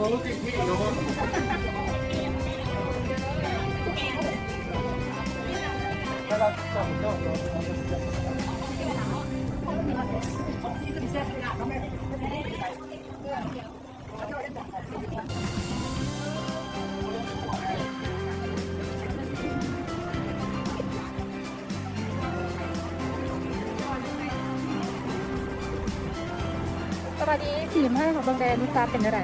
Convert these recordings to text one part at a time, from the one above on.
ສະບາຍດີ ຊີມໃຫ້ເຮົາເບິ່ງແດ່ ລົດຊາດເປັນຈັ່ງໃດ?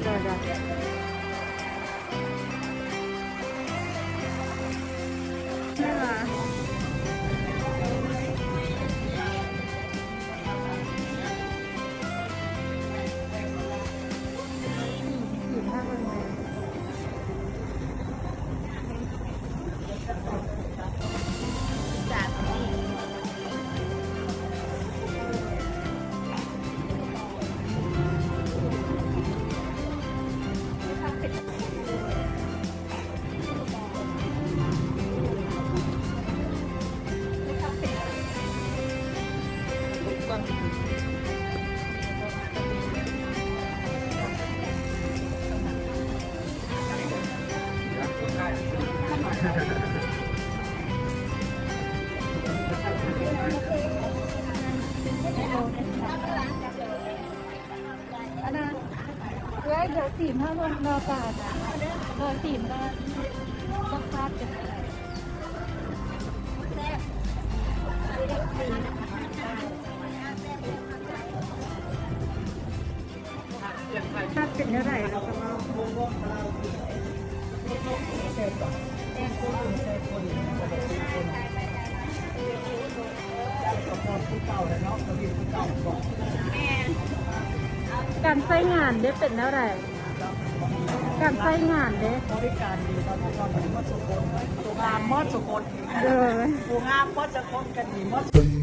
ໂດຍໆ. ອັນນັ້ນ ເອື້ອຍ ດຽວຊີມໃຫ້ເບິ່ງ ນອກການນະ ເອີ ຊີມກ່ອນ ບໍ່ຄາດກັນ ແຊບ ເປັນແນວໃດ ແຊບບໍ່? ແຊບ ການໃຊ້ງານເດ້ ເປັນແນວໃດ? ການໃຊ້ງານເດ້ ບໍລິການດີ ບໍລິການດີໝົດທຸກຄົນ ງາມໝົດທຸກຄົນ ເດີ ຜູ້ງາມໝົດທຸກຄົນກະດີໝົດ.